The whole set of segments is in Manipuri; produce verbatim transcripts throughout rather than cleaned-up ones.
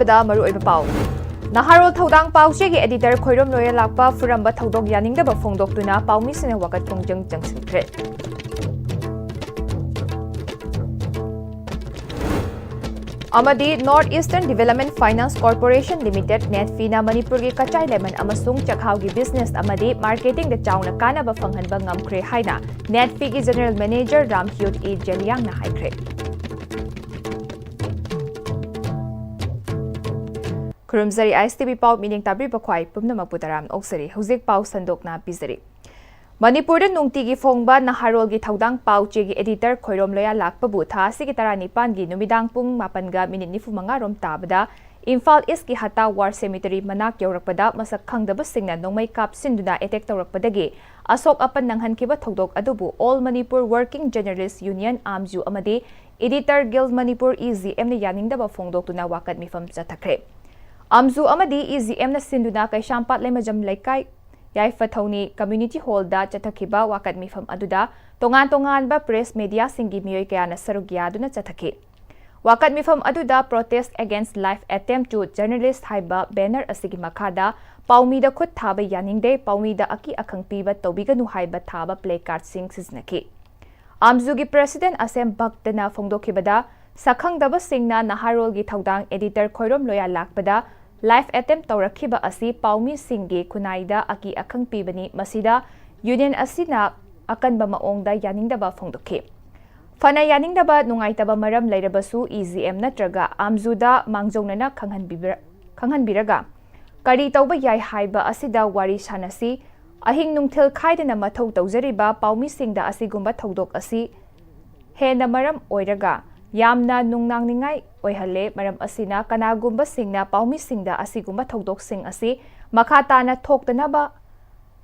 ꯕꯗ ꯃꯔꯨꯑꯣꯏꯕ ꯄꯥꯎ꯫ ꯅꯍꯥꯔꯣꯜ ꯊꯧꯗꯥꯡ ꯄꯥꯎꯆꯦꯒꯤ editor ꯈꯣꯏꯔꯣꯝ ꯂꯣꯌꯥ ꯂꯥꯛꯄ ꯐꯨꯔꯝꯕ ꯊꯧꯗꯣꯛ ꯌꯥꯅꯤꯡꯗꯕ ꯐꯣꯡꯗꯣꯛꯇꯨꯅ ꯄꯥꯎꯃꯤꯁꯤꯡꯅ ꯋꯥꯀꯠ ꯈꯣꯡꯖꯪ ꯆꯪꯁꯤꯟꯈ꯭ꯔꯦ꯫ ꯑꯃꯗꯤ North Eastern Development Finance Corporation Limited, NEDFI ꯅ ꯃꯅꯤꯄꯨꯔꯒꯤ ꯀꯆꯥꯏ ꯂꯩꯃꯟ ꯑꯃꯁꯨꯡ ꯆꯥꯛꯍꯥꯎꯒꯤ business ꯑꯃꯗꯤ marketing ꯗ ꯆꯥꯎꯅ ꯀꯥꯟꯅꯕ ꯐꯪꯍꯟꯕ ꯉꯝꯈ꯭ꯔꯦ ꯍꯥꯏꯅ NEDFI ꯒꯤ general manager ꯔꯥꯝꯍꯤꯌꯣꯠ ꯏ ꯖꯦꯂꯤꯌꯥꯡꯅ ꯍꯥꯏꯈ꯭ꯔꯦ꯫ ꯈꯨꯔꯨꯝꯖꯔꯤ ISTV ꯄꯥꯎ ꯃꯤꯠꯌꯦꯡ ꯇꯥꯕꯤꯔꯤꯕ ꯈ꯭ꯋꯥꯏ ꯄꯨꯝꯅꯃꯛꯄꯨ ꯇꯔꯥꯝꯅ ꯑꯣꯛꯆꯔꯤ꯫ ꯍꯧꯖꯤꯛ ꯄꯥꯎ ꯁꯟꯗꯣꯛꯅ ꯄꯤꯖꯔꯤ꯫ ꯃꯅꯤꯄꯨꯔꯗ ꯅꯨꯡꯇꯤꯒꯤ ꯐꯣꯡꯕ ꯅꯍꯥꯔꯣꯜꯒꯤ ꯊꯧꯗꯥꯡ ꯄꯥꯎ ꯆꯦꯒꯤ editor ꯈꯣꯏꯔꯣꯝ ꯂꯣꯌꯥ ꯂꯥꯛꯄꯕꯨ ꯊꯥ ꯑꯁꯤꯒꯤ ꯇꯔꯥꯅꯤꯄꯥꯟꯒꯤ ꯅꯨꯃꯤꯗꯥꯡ ꯄꯨꯡ ꯃꯥꯄꯟꯒ ꯃꯤꯅꯤꯠ ꯅꯤꯐꯨ ꯃꯉꯥ ꯔꯣꯝ ꯇꯥꯕꯗ ꯏꯝꯐꯥꯜ ꯏꯁꯀꯤ ꯍꯇꯥ War Cemetery ꯃꯅꯥꯛ ꯌꯧꯔꯛꯄꯗ ꯃꯁꯛ ꯈꯪꯗꯕꯁꯤꯡꯅ ꯅꯣꯡꯃꯩ ꯀꯥꯞꯁꯤꯟꯗꯨꯅ attack ꯇꯧꯔꯛꯄꯗꯒꯤ ꯑꯁꯣꯛ ꯑꯄꯟ ꯅꯪꯍꯟꯈꯤꯕ ꯊꯧꯗꯣꯛ ꯑꯗꯨꯕꯨ All Manipur Working Journalist Union, AMJU, ꯑꯃꯗꯤ Editor Guild Manipur, EGM ꯅ ꯌꯥꯅꯤꯡꯗꯕ ꯐꯣꯡꯗꯣꯛꯇꯨꯅ ꯋꯥꯀꯠ ꯃꯤꯐꯝ ꯆꯠꯊꯈ꯭ꯔꯦ꯫ AMJU ꯑꯃꯗꯤ EGM ꯅ ꯁꯤꯟꯗꯨꯅ ꯀꯩꯁꯥꯝꯄꯥꯠ ꯂꯩꯃꯖꯝ ꯂꯩꯀꯥꯏ ꯌꯥꯏꯐꯊꯧꯅꯤ Community Hall ꯗ ꯆꯠꯊꯈꯤꯕ ꯋꯥꯀꯠ ꯃꯤꯐꯝ ꯑꯗꯨꯗ ꯇꯣꯉꯥꯟ ꯇꯣꯉꯥꯟꯕ press media ꯁꯤꯡꯒꯤ ꯃꯤꯑꯣꯏ ꯀꯌꯥꯅ ꯁꯔꯨꯛ ꯌꯥꯗꯨꯅ ꯆꯠꯊꯈꯤ꯫ ꯋꯥꯀꯠ ꯃꯤꯐꯝ ꯑꯗꯨꯗ Protest Against Live Attempt to Journalist ꯍꯥꯏꯕ banner ꯑꯁꯤꯒꯤ ꯃꯈꯥꯗ ꯄꯥꯎꯃꯤꯗ ꯈꯨꯠ ꯊꯥꯕ ꯌꯥꯅꯤꯡꯗꯦ, ꯄꯥꯎꯃꯤꯗ ꯑꯀꯤ ꯑꯈꯪ ꯄꯤꯕ ꯇꯧꯕꯤꯒꯅꯨ ꯍꯥꯏꯕ ꯊꯥꯕ placard ꯁꯤꯡ ꯁꯤꯖꯤꯟꯅꯈꯤ꯫ AMJU ꯒꯤ president ꯑꯁꯦꯝ ꯚꯛꯇꯅ ꯐꯣꯡꯗꯣꯛꯈꯤꯕꯗ, ꯁꯛꯈꯪꯗꯕꯁꯤꯡꯅ ꯅꯍꯥꯔꯣꯜꯒꯤ ꯊꯧꯗꯥꯡ editor ꯈꯣꯏꯔꯣꯝ ꯂꯣꯌꯥ ꯂꯥꯛꯄꯗ live attempt ꯇꯧꯔꯛꯈꯤꯕ ꯑꯁꯤ ꯄꯥꯎꯃꯤꯁꯤꯡꯒꯤ ꯈꯨꯟꯅꯥꯏꯗ ꯑꯀꯤ ꯑꯈꯪ ꯄꯤꯕꯅꯤ, ꯃꯁꯤꯗ union ꯑꯁꯤꯅ ꯑꯀꯟꯕ ꯃꯑꯣꯡꯗ ꯌꯥꯅꯤꯡꯗꯕ ꯐꯣꯡꯗꯣꯛꯈꯤ꯫ ꯐꯅ ꯌꯥꯅꯤꯡꯗꯕ, ꯅꯨꯡꯉꯥꯏꯇꯕ ꯃꯔꯝ ꯂꯩꯔꯕꯁꯨ EGM ꯅꯠꯇ꯭ꯔꯒ AMJU ꯗ ꯃꯥꯡꯖꯧꯅꯅ ꯈꯪꯍꯟꯕꯤꯕ-, ꯈꯪꯍꯟꯕꯤꯔꯒ ꯀꯔꯤ ꯇꯧꯕ ꯌꯥꯏ ꯍꯥꯏꯕ ꯑꯁꯤꯗ ꯋꯥꯔꯤ ꯁꯥꯟꯅꯁꯤ꯫ ꯑꯍꯤꯡ ꯅꯨꯡꯊꯤꯜ ꯈꯥꯏꯗꯅ ꯃꯊꯧ ꯇꯧꯖꯔꯤꯕ ꯄꯥꯎꯃꯤꯁꯤꯡꯗ ꯑꯁꯤꯒꯨꯝꯕ ꯊꯧꯗꯣꯛ ꯑꯁꯤ ꯍꯦꯟꯅ ꯃꯔꯝ ꯑꯣꯏꯔꯒ ꯌꯥꯝꯅ ꯅꯨꯡꯅꯥꯡꯅꯤꯡꯉꯥꯏ ꯑꯣꯏꯍꯜꯂꯦ꯫ ꯃꯔꯝ ꯑꯁꯤꯅ ꯀꯅꯥꯒꯨꯝꯕꯁꯤꯡꯅ ꯄꯥꯎꯃꯤꯁꯤꯡꯗ ꯑꯁꯤꯒꯨꯝꯕ ꯊꯧꯗꯣꯛꯁꯤꯡ ꯑꯁꯤ ꯃꯈꯥ ꯇꯥꯅ ꯊꯣꯛꯇꯅꯕ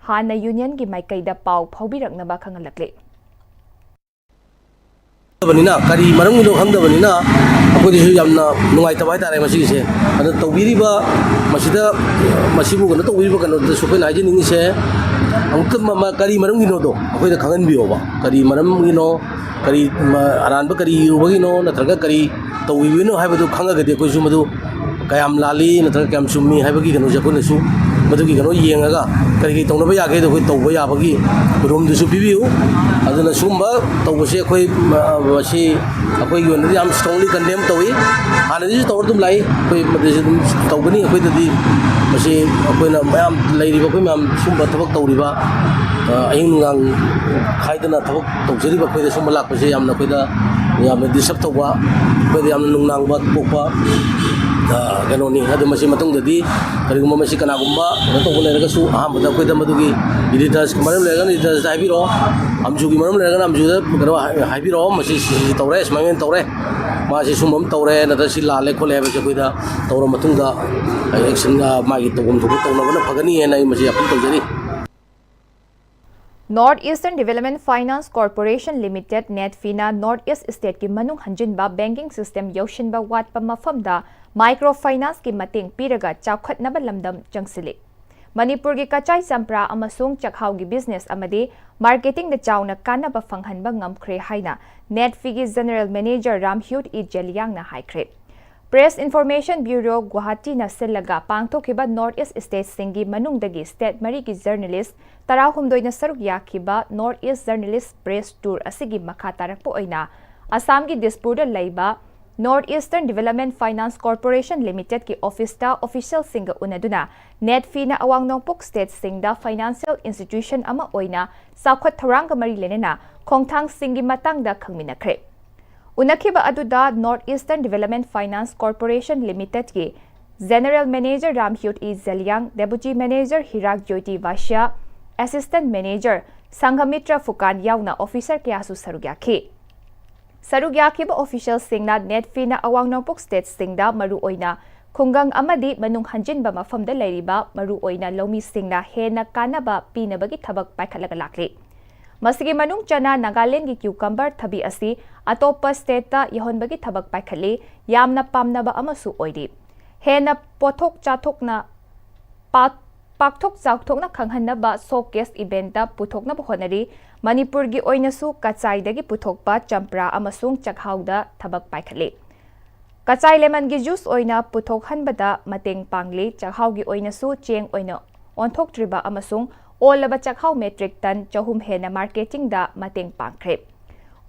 ꯍꯥꯟꯅ union ꯒꯤ ꯃꯥꯏꯀꯩꯗ ꯄꯥꯎ ꯐꯥꯎꯕꯤꯔꯛꯅꯕ ꯈꯪꯍꯜꯂꯛꯂꯤ꯫ ꯕꯅꯤꯅ, ꯀꯔꯤ ꯃꯔꯝꯒꯤꯅꯣ ꯈꯪꯗꯕꯅꯤꯅ ꯑꯩꯈꯣꯏꯗꯁꯨ ꯌꯥꯝꯅ ꯅꯨꯡꯉꯥꯏꯇꯕ ꯍꯥꯏꯇꯥꯔꯦ ꯃꯁꯤꯒꯤꯁꯦ꯫ ꯑꯗꯣ ꯇꯧꯕꯤꯔꯤꯕ, ꯃꯁꯤꯗ, ꯃꯁꯤꯕꯨ ꯀꯩꯅꯣ ꯇꯧꯕꯤꯔꯤꯕ ꯀꯩꯅꯣꯗꯁꯨ ꯑꯩꯈꯣꯏꯅ ꯍꯥꯏꯖꯅꯤꯡꯉꯤꯁꯦ, ꯑꯃꯨꯛꯇ ꯃ-, ꯃ-, ꯀꯔꯤ ꯃꯔꯝꯒꯤꯅꯣꯗꯣ ꯑꯩꯈꯣꯏꯗ ꯈꯪꯍꯟꯕꯤꯌꯣꯕ꯫ ꯀꯔꯤ ꯃꯔꯝꯒꯤꯅꯣ, ꯀꯔꯤ, ꯃ-, ꯑꯔꯥꯟꯕ ꯀꯔꯤ ꯏꯔꯨꯕꯒꯤꯅꯣ, ꯅꯠꯇ꯭ꯔꯒ ꯀꯔꯤ ꯇꯧꯕꯤꯕꯒꯤꯅꯣ ꯍꯥꯏꯕꯗꯨ ꯈꯪꯉꯒꯗꯤ ꯑꯩꯈꯣꯏꯁꯨ ꯃꯗꯨ ꯀꯌꯥꯝ ꯂꯥꯜꯂꯤ ꯅꯠꯇ꯭ꯔꯒ ꯀꯌꯥꯝ ꯆꯨꯝꯃꯤ ꯍꯥꯏꯕꯒꯤ ꯀꯩꯅꯣꯁꯦ ꯑꯩꯈꯣꯏꯅꯁꯨ ꯃꯗꯨꯒꯤ ꯀꯩꯅꯣ ꯌꯦꯡꯉꯒ ꯀꯔꯤ ꯀꯔꯤ ꯇꯧꯅꯕ ꯌꯥꯒꯦꯗꯣ ꯑꯩꯈꯣꯏ ꯇꯧꯕ ꯌꯥꯕꯒꯤ ꯔꯨꯝꯗꯨꯁꯨ ꯄꯤꯕꯤꯌꯨ꯫ ꯑꯗꯨꯅ ꯁꯨꯝꯕ ꯇꯧꯕꯁꯦ ꯑꯩꯈꯣꯏ, ꯃ-, ꯃꯁꯤ ꯑꯩꯈꯣꯏꯒꯤ ꯑꯣꯏꯅꯗꯤ ꯌꯥꯝ strongly condemn ꯇꯧꯏ꯫ ꯍꯥꯟꯅꯗꯤꯁꯨ ꯇꯧꯔ ꯑꯗꯨꯝ ꯂꯥꯛꯏ, ꯑꯩꯈꯣꯏ ꯃꯗꯨꯁꯨ ꯑꯗꯨꯝ ꯇꯧꯒꯅꯤ꯫ ꯑꯩꯈꯣꯏꯗꯗꯤ ꯃꯁꯤ ꯑꯩꯈꯣꯏꯅ ꯃꯌꯥꯝ ꯂꯩꯔꯤꯕ ꯑꯩꯈꯣꯏ ꯃꯌꯥꯝ ꯁꯨꯝꯕ ꯊꯕꯛ ꯇꯧꯔꯤꯕ, ꯑ, ꯑꯍꯤꯡ ꯅꯨꯡꯗꯥꯡ ꯈꯥꯏꯗꯅ ꯊꯕꯛ ꯇꯧꯖꯔꯤꯕ ꯑꯩꯈꯣꯏꯗ ꯁꯨꯝꯕ ꯂꯥꯛꯄꯁꯦ ꯌꯥꯝꯅ ꯑꯩꯈꯣꯏꯗ ꯌꯥꯝꯅ disturb ꯇꯧꯕ, ꯑꯩꯈꯣꯏꯗ ꯌꯥꯝꯅ ꯅꯨꯡꯅꯥꯡꯕ ꯄꯣꯛꯄ, ꯑ, ꯀꯩꯅꯣꯅꯤ꯫ ꯑꯗꯨ ꯃꯁꯤ ꯃꯇꯨꯡꯗꯗꯤ ꯀꯔꯤꯒꯨꯝꯕ ꯃꯁꯤ ꯀꯅꯥꯒꯨꯝꯕ ꯀꯩꯅꯣ ꯇꯧꯕ ꯂꯩꯔꯒꯁꯨ ꯑꯍꯥꯟꯕꯗ ꯑꯩꯈꯣꯏꯗ ꯃꯗꯨꯒꯤ editors ꯀꯤ ꯃꯔꯝ ꯂꯩꯔꯒꯅ editors ꯇ ꯍꯥꯏꯕꯤꯔꯛꯑꯣ, ꯑꯝꯖꯨꯒꯤ ꯃꯔꯝ ꯂꯩꯔꯒꯅ ꯑꯝꯖꯨꯗ ꯀꯩꯅꯣ ꯍꯥꯏ-, ꯍꯥꯏꯕꯤꯔꯛꯑꯣ, ꯃꯁꯤ ꯁꯤ, ꯁꯤ ꯇꯧꯔꯦ, ꯁꯨꯃꯥꯏꯅ ꯇꯧꯔꯦ, ꯃꯥꯁꯤ ꯁꯨꯝꯕ ꯑꯃ ꯇꯧꯔꯦ, ꯅꯠꯇ꯭ꯔ ꯁꯤ ꯂꯥꯜꯂꯦ ꯈꯣꯠꯂꯦ ꯍꯥꯏꯕꯁꯦ ꯑꯩꯈꯣꯏꯗ ꯇꯧꯔ ꯃꯇꯨꯡꯗ action, ꯑ, ꯃꯥꯒꯤ ꯇꯧꯐꯝ ꯊꯣꯛꯄ ꯇꯧꯅꯕꯅ ꯐꯒꯅꯤ ꯍꯥꯏꯅ ꯑꯩ ꯃꯁꯤ appeal ꯇꯧꯖꯔꯤ꯫ North Eastern Development Finance Corporation Limited, NEDFI ꯅ North East State ꯀꯤ ꯃꯅꯨꯡ ꯍꯟꯖꯤꯟꯕ banking system ꯌꯧꯁꯤꯟꯕ ꯋꯥꯠꯄ ꯃꯐꯝꯗ micro finance ꯀꯤ ꯃꯇꯦꯡ ꯄꯤꯔꯒ ꯆꯥꯎꯈꯠꯅꯕ ꯂꯝꯗꯝ ꯆꯪꯁꯤꯜꯂꯤ꯫ ꯃꯅꯤꯄꯨꯔꯒꯤ ꯀꯆꯥꯏ ꯆꯝꯄ꯭ꯔꯥ ꯑꯃꯁꯨꯡ ꯆꯥꯛꯍꯥꯎꯒꯤ business ꯑꯃꯗꯤ marketing ꯗ ꯆꯥꯎꯅ ꯀꯥꯟꯅꯕ ꯐꯪꯍꯟꯕ ꯉꯝꯈ꯭ꯔꯦ ꯍꯥꯏꯅ NEDFI ꯒꯤ General Manager ꯔꯥꯝꯍ꯭ꯌꯨꯠ ꯏ ꯖꯦꯂꯤꯌꯥꯡꯅ ꯍꯥꯏꯈ꯭ꯔꯦ꯫ Press Information Bureau ꯒꯨꯋꯥꯍꯥꯇꯤꯅ ꯁꯤꯜꯂꯒ ꯄꯥꯡꯊꯣꯛꯈꯤꯕ North East State ꯁꯤꯡꯒꯤ ꯃꯅꯨꯡꯗꯒꯤ state ꯃꯔꯤꯒꯤ journalist ꯇꯔꯥꯍꯨꯝꯗꯣꯏꯅ ꯁꯔꯨꯛ ꯌꯥꯈꯤꯕ North East Journalist Press Tour ꯑꯁꯤꯒꯤ ꯃꯈꯥ ꯇꯥꯔꯛꯄ ꯑꯣꯏꯅ ꯑꯁꯥꯝꯒꯤ ꯗꯤꯁꯄꯨꯔꯗ ꯂꯩꯕ North Eastern Development Finance Corporation Limited ꯀꯤ office ꯇ official ꯁꯤꯡꯒ ꯎꯅꯗꯨꯅ NEDFI ꯅ ꯑꯋꯥꯡ ꯅꯣꯡꯄꯣꯛ state ꯁꯤꯡꯗ financial institution ꯑꯃ ꯑꯣꯏꯅ ꯆꯥꯎꯈꯠ ꯊꯧꯔꯥꯡꯒ ꯃꯔꯤ ꯂꯩꯅꯅ ꯈꯣꯡꯊꯥꯡꯁꯤꯡꯒꯤ ꯃꯇꯥꯡꯗ ꯈꯪꯃꯤꯟꯅꯈ꯭ꯔꯦ꯫ ꯎꯅꯈꯤꯕ ꯑꯗꯨꯗ North Eastern Development Finance Corporation Limited ꯀꯤ General Manager Ramhmuit E Zeliang, Deputy Manager Hirak Jyoti Bhasya, Assistant Manager Sanghamitra Phukan ꯌꯥꯎꯅ officer ꯀꯌꯥꯁꯨ ꯁꯔꯨꯛ ꯌꯥꯈꯤ꯫ ꯁꯔꯨꯛ ꯌꯥꯈꯤꯕ official ꯁꯤꯡꯅ NEDFI ꯅ ꯑꯋꯥꯡ ꯅꯣꯡꯄꯣꯛ state ꯁꯤꯡꯗ ꯃꯔꯨꯑꯣꯏꯅ ꯈꯨꯡꯒꯪ ꯑꯃꯗꯤ ꯃꯅꯨꯡ ꯍꯟꯖꯤꯟꯕ ꯃꯐꯝꯗ ꯂꯩꯔꯤꯕ ꯃꯔꯨꯑꯣꯏꯅ ꯂꯧꯃꯤꯁꯤꯡꯅ ꯍꯦꯟꯅ ꯀꯥꯟꯅꯕ ꯄꯤꯅꯕꯒꯤ ꯊꯕꯛ ꯄꯥꯏꯈꯠꯂꯒ ꯂꯥꯛꯂꯤ꯫ ꯃꯁꯤꯒꯤ ꯃꯅꯨꯡ ꯆꯟꯅ ꯅꯥꯒꯥꯂꯦꯟꯗꯒꯤ cucumber ꯊꯕꯤ ꯑꯁꯤ ꯑꯇꯣꯞꯄ state ꯇ ꯌꯧꯍꯟꯕꯒꯤ ꯊꯕꯛ ꯄꯥꯏꯈꯠꯂꯤ, ꯌꯥꯝꯅ ꯄꯥꯝꯅꯕ ꯑꯃꯁꯨ ꯑꯣꯏꯔꯤ꯫ ꯍꯦꯟꯅ ꯄꯣꯠꯊꯣꯛ ꯆꯥꯊꯣꯛꯅ ꯄꯥ-, ꯄꯥꯛꯊꯣꯛ ꯆꯥꯎꯊꯣꯛꯅ ꯈꯪꯍꯟꯅꯕ showcase event ꯇ ꯄꯨꯊꯣꯛꯅꯕ ꯍꯣꯠꯅꯔꯤ꯫ ꯃꯅꯤꯄꯨꯔꯒꯤ ꯑꯣꯏꯅꯁꯨ ꯀꯆꯥꯏꯗꯒꯤ ꯄꯨꯊꯣꯛꯄ ꯆꯝꯄ꯭ꯔꯥ ꯑꯃꯁꯨꯡ ꯆꯥꯛꯍꯥꯎꯗ ꯊꯕꯛ ꯄꯥꯏꯈꯠꯂꯤ꯫ ꯀꯆꯥꯏ lemonꯒꯤ juice ꯑꯣꯏꯅ ꯄꯨꯊꯣꯛꯍꯟꯕꯗ ꯃꯇꯦꯡ ꯄꯥꯡꯂꯤ꯫ ꯆꯥꯛꯍꯥꯎꯒꯤ ꯑꯣꯏꯅꯁꯨ ꯆꯦꯡ ꯑꯣꯏꯅ ꯑꯣꯟꯊꯣꯛꯇ꯭ꯔꯤꯕ ꯑꯃꯁꯨꯡ ꯑꯣꯜꯂꯕ ꯆꯥꯛꯍꯥꯎ metric ton ꯆꯍꯨꯝ ꯍꯦꯟꯅ marketingꯗ ꯃꯇꯦꯡ ꯄꯥꯡꯈ꯭ꯔꯦ꯫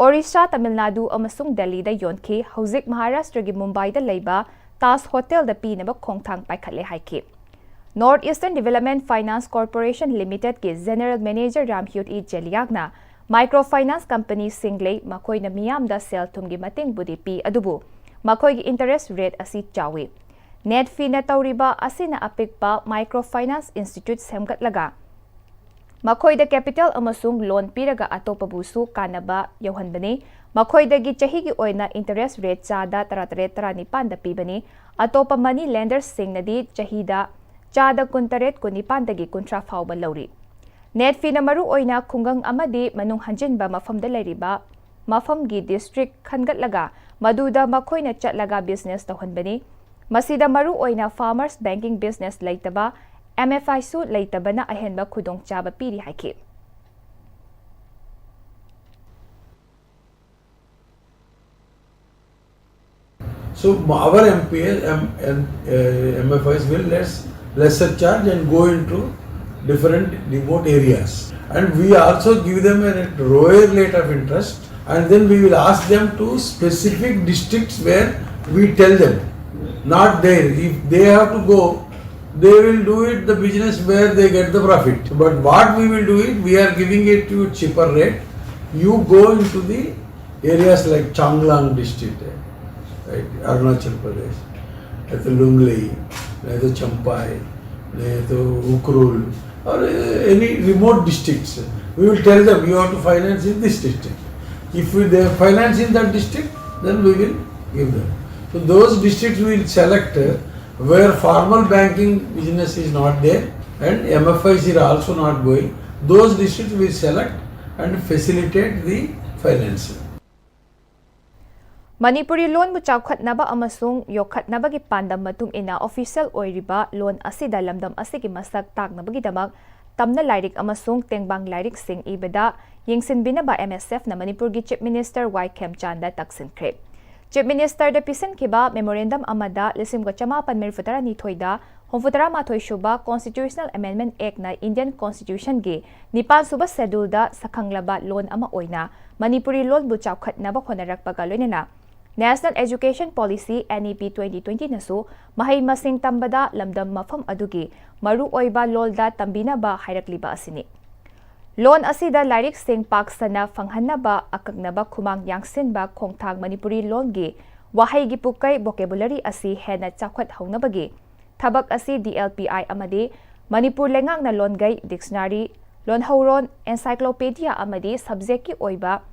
ꯑꯣꯔꯤꯁꯥ, ꯇꯥꯃꯤꯜ ꯅꯥꯗꯨ ꯑꯃꯁꯨꯡ ꯗꯦꯜꯂꯤꯗ ꯌꯣꯟꯈꯤ꯫ ꯍꯧꯖꯤꯛ ꯃꯍꯥꯔꯥꯁꯇ꯭ꯔꯒꯤ ꯃꯨꯝꯕꯥꯏꯗ ꯂꯩꯕ ꯇꯥꯖ ꯍꯣꯇꯦꯜꯗ ꯄꯤꯅꯕ ꯈꯣꯡꯊꯥꯡ ꯄꯥꯏꯈꯠꯂꯦ ꯍꯥꯏꯈꯤ꯫ North Eastern Development Finance Corporation Limitedꯀꯤ General Manager Ramhmuit E ꯖꯦꯂꯤꯌꯥꯡꯅ microfinance companyꯁꯤꯡ ꯂꯩ, ꯃꯈꯣꯏꯅ ꯃꯤꯌꯥꯝꯗ ꯁꯦꯜ ꯊꯨꯝꯒꯤ ꯃꯇꯦꯡꯕꯨꯗꯤ ꯄꯤ, ꯑꯗꯨꯕꯨ ꯃꯈꯣꯏꯒꯤ interest rate ꯑꯁꯤ ꯆꯥꯎꯏ꯫ ꯅꯦꯠꯐꯤꯅ ꯇꯧꯔꯤꯕ ꯑꯁꯤꯅ ꯑꯄꯤꯛꯄ microfinance institute ꯁꯦꯝꯒꯠꯂꯒ ꯃꯈꯣꯏꯗ capital ꯑꯃꯁꯨꯡ loan ꯄꯤꯔꯒ ꯑꯇꯣꯞꯄꯕꯨꯁꯨ ꯀꯥꯟꯅꯕ ꯌꯧꯍꯟꯕꯅꯤ꯫ ꯃꯈꯣꯏꯗꯒꯤ ꯆꯍꯤꯒꯤ ꯑꯣꯏꯅ interest rate ꯆꯥꯗ ꯇꯔꯥꯇꯔꯦꯠ ꯇꯔꯥꯅꯤꯄꯥꯟꯗ ꯄꯤꯕꯅꯤ꯫ ꯑꯇꯣꯞꯄ money lenderꯁꯤꯡꯅꯗꯤ ꯆꯍꯤꯗ ꯆꯥꯗ ꯀꯨꯟꯇꯔꯦꯠ, ꯀꯨꯟꯅꯤꯄꯥꯟꯗꯒꯤ ꯀꯨꯟꯊ꯭ꯔꯥ ꯐꯥꯎꯕ ꯂꯧꯔꯤ꯫ ꯅꯦꯠꯐꯤꯅ ꯃꯔꯨ ꯑꯣꯏꯅ ꯈꯨꯡꯒꯪ ꯑꯃꯗꯤ ꯃꯅꯨꯡ ꯍꯟꯖꯤꯟꯕ ꯃꯐꯝꯗ ꯂꯩꯔꯤꯕ ꯃꯐꯝꯒꯤ district ꯈꯟꯒꯠꯂꯒ ꯃꯗꯨꯗ ꯃꯈꯣꯏꯅ ꯆꯠꯂꯒ business ꯇꯧꯍꯟꯕꯅꯤ꯫ ꯃꯁꯤꯗ ꯃꯔꯨ ꯑꯣꯏꯅ farmers banking business ꯂꯩꯇꯕ, MFIꯁꯨ ꯂꯩꯇꯕꯅ ꯑꯍꯦꯟꯕ ꯈꯨꯗꯣꯡꯆꯥꯕ ꯄꯤꯔꯤ ꯍꯥꯏꯈꯤ꯫ So our MPL, M, and uh, MFIs will less lesser charge and go into different remote areas. And we also give them a lower rate of interest, and then we will ask them to specific districts where we tell them, not there. If they have to go, they will do it the business where they get the profit. But what we will do it, we are giving it to cheaper rate. You go into the areas like Changlang district, right, Arunachal Pradesh, either Lunglei, either Champhai, either Ukhrul, or uh, any remote districts. We will tell them you have to finance in this district. If we, they finance in that district, then we will give them. So those districts we will select uh, where formal banking business is not there and MFIs are also not going. Those districts we select and facilitate the financing. Manipuri ꯂꯣꯟꯕꯨ ꯆꯥꯎꯈꯠꯅꯕ ꯑꯃꯁꯨꯡ ꯌꯣꯛꯈꯠꯅꯕꯒꯤ ꯄꯥꯟꯗꯝ ꯃꯇꯨꯡ ꯏꯟꯅ official ꯑꯣꯏꯔꯤꯕ ꯂꯣꯟ ꯑꯁꯤꯗ ꯂꯝꯗꯝ ꯑꯁꯤꯒꯤ ꯃꯁꯛ ꯇꯥꯛꯅꯕꯒꯤꯗꯃꯛ ꯇꯝꯅ ꯂꯥꯏꯔꯤꯛ ꯑꯃꯁꯨꯡ ꯇꯦꯡꯕꯥꯡ ꯂꯥꯏꯔꯤꯛꯁꯤꯡ ꯏꯕꯗ ꯌꯦꯡꯁꯤꯟꯕꯤꯅꯕ MSFꯅ ꯃꯅꯤꯄꯨꯔꯒꯤ Chief Minister ꯋꯥꯏ ꯈꯦꯝꯆꯥꯟꯗ ꯇꯛꯁꯤꯟꯈ꯭ꯔꯦ꯫ Chief Ministerꯗ ꯄꯤꯁꯤꯟꯈꯤꯕ memorandum ꯑꯃꯗ ꯂꯤꯁꯤꯡ ꯑꯃꯒ ꯆꯃꯥꯄꯟ ꯃꯔꯤꯐꯨ ꯇꯔꯥꯅꯤꯊꯣꯏꯗ ꯍꯨꯝꯐꯨ ꯇꯔꯥ ꯃꯥꯊꯣꯏ ꯁꯨꯕ Constitutional Amendment Actꯅ Indian Constitutionꯒꯤ ꯅꯤꯄꯥꯟ ꯁꯨꯕ Scheduleꯗ ꯁꯛꯈꯪꯂꯕ ꯂꯣꯟ ꯑꯃ ꯑꯣꯏꯅ ꯃꯅꯤꯄꯨꯔꯤ ꯂꯣꯟꯕꯨ ꯆꯥꯎꯈꯠꯅꯕ ꯍꯣꯠꯅꯔꯛꯄꯒ ꯂꯣꯏꯅꯅ National Education Policy, NEP twenty twentyꯅꯁꯨ ꯃꯍꯩ ꯃꯁꯤꯡ ꯇꯝꯕꯗ ꯂꯝꯗꯝ ꯃꯐꯝ ꯑꯗꯨꯒꯤ ꯃꯔꯨꯑꯣꯏꯕ ꯂꯣꯜꯗ ꯇꯝꯕꯤꯅꯕ ꯍꯥꯏꯔꯛꯂꯤꯕ ꯑꯁꯤꯅꯤ꯫ ꯂꯣꯟ ꯑꯁꯤꯗ ꯂꯥꯏꯔꯤꯛꯁꯤꯡ ꯄꯥꯛ ꯁꯟꯅ ꯐꯪꯍꯟꯅꯕ ꯑꯀꯛꯅꯕ ꯈꯨꯃꯥꯡ ꯌꯥꯡꯁꯤꯟꯕ ꯈꯣꯡꯊꯥꯡ ꯃꯅꯤꯄꯨꯔꯤ ꯂꯣꯟꯒꯤ ꯋꯥꯍꯩꯒꯤ ꯄꯨꯀꯩ, vocabulary ꯑꯁꯤ ꯍꯦꯟꯅ ꯆꯥꯎꯈꯠꯍꯧꯅꯕꯒꯤ ꯊꯕꯛ ꯑꯁꯤ DLPI ꯑꯃꯗꯤ ꯃꯅꯤꯄꯨꯔ ꯂꯩꯉꯥꯛꯅ ꯂꯣꯟꯒꯩ, dictionary, ꯂꯣꯟꯍꯧꯔꯣꯟ, encyclopedia ꯑꯃꯗꯤ subjectꯀꯤ ꯑꯣꯏꯕ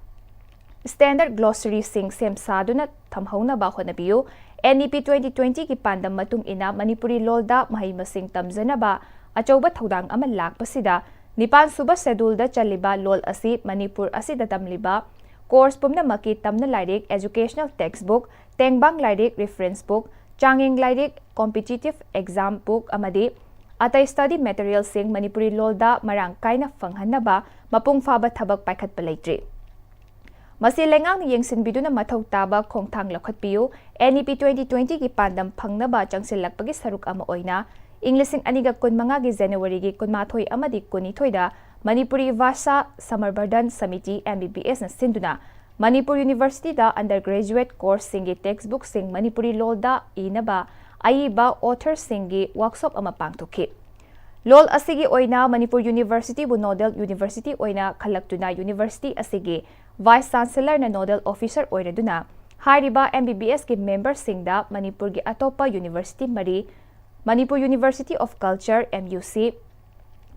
standard glossaryꯁꯤꯡ ꯁꯦꯝ ꯁꯥꯗꯨꯅ ꯊꯝꯍꯧꯅꯕ ꯍꯣꯠꯅꯕꯤꯌꯨ꯫ NEP twenty twentyꯒꯤ ꯄꯥꯟꯗꯝ ꯃꯇꯨꯡ ꯏꯟꯅ ꯃꯅꯤꯄꯨꯔꯤ ꯂꯣꯜꯗ ꯃꯍꯩ ꯃꯁꯤꯡ ꯇꯝꯖꯅꯕ ꯑꯆꯧꯕ ꯊꯧꯗꯥꯡ ꯑꯃ ꯂꯥꯛꯄꯁꯤꯗ, ꯅꯤꯄꯥꯟ ꯁꯨꯕ Scheduleꯗ ꯆꯜꯂꯤꯕ ꯂꯣꯜ ꯑꯁꯤ ꯃꯅꯤꯄꯨꯔ ꯑꯁꯤꯗ ꯇꯝꯂꯤꯕ course ꯄꯨꯝꯅꯃꯛꯀꯤ ꯇꯝꯅ ꯂꯥꯏꯔꯤꯛ, educational textbook, ꯇꯦꯡꯕꯥꯡ ꯂꯥꯏꯔꯤꯛ, reference book, ꯆꯥꯡꯌꯦꯡ ꯂꯥꯏꯔꯤꯛ, competitive exam book ꯑꯃꯗꯤ ꯑꯇꯩ study materialꯁꯤꯡ ꯃꯅꯤꯄꯨꯔꯤ ꯂꯣꯜꯗ ꯃꯔꯥꯡ ꯀꯥꯏꯅ ꯐꯪꯍꯟꯅꯕ ꯃꯄꯨꯡ ꯐꯥꯕ ꯊꯕꯛ ꯄꯥꯏꯈꯠꯄ ꯂꯩꯇ꯭ꯔꯤ꯫ ꯃꯁꯤ ꯂꯩꯉꯥꯛꯅ ꯌꯦꯡꯁꯤꯟꯕꯤꯗꯨꯅ ꯃꯊꯧ ꯇꯥꯕ ꯈꯣꯡꯊꯥꯡ ꯂꯧꯈꯠꯄꯤꯌꯨ꯫ NEP twenty twentyꯒꯤ ꯄꯥꯟꯗꯝ ꯐꯪꯅꯕ ꯆꯪꯁꯤꯜꯂꯛꯄꯒꯤ ꯁꯔꯨꯛ ꯑꯃ ꯑꯣꯏꯅ ꯏꯪ ꯂꯤꯁꯤꯡ ꯑꯅꯤꯒ ꯀꯨꯟꯃꯉꯥꯒꯤ Januaryꯒꯤ ꯀꯨꯟꯃꯥꯊꯣꯏ ꯑꯃꯗꯤ ꯀꯨꯟꯅꯤꯊꯣꯏꯗ ꯃꯅꯤꯄꯨꯔꯤ ꯚꯥꯁꯥ ꯁꯃꯔꯕꯔꯙꯟ ꯁꯃꯤꯇꯤ, MBBSꯅ ꯁꯤꯟꯗꯨꯅ ꯃꯅꯤꯄꯨꯔ Universityꯗ undergraduate courseꯁꯤꯡꯒꯤ textbookꯁꯤꯡ ꯃꯅꯤꯄꯨꯔꯤ ꯂꯣꯜꯗ ꯏꯅꯕ ꯑꯏꯕ authorꯁꯤꯡꯒꯤ workshop ꯑꯃ ꯄꯥꯡꯊꯣꯛꯈꯤ꯫ ꯂꯣꯜ ꯑꯁꯤꯒꯤ ꯑꯣꯏꯅ ꯃꯅꯤꯄꯨꯔ Universityꯕꯨ nodal university ꯑꯣꯏꯅ ꯈꯜꯂꯛꯇꯨꯅ university ꯑꯁꯤꯒꯤ Vice Chancellorꯅ nodal officer ꯑꯣꯏꯔꯗꯨꯅ ꯍꯥꯏꯔꯤꯕ MBBSꯀꯤ memberꯁꯤꯡꯗ ꯃꯅꯤꯄꯨꯔꯒꯤ ꯑꯇꯣꯞꯄ university ꯃꯔꯤ, Manipur University of Culture, MUC,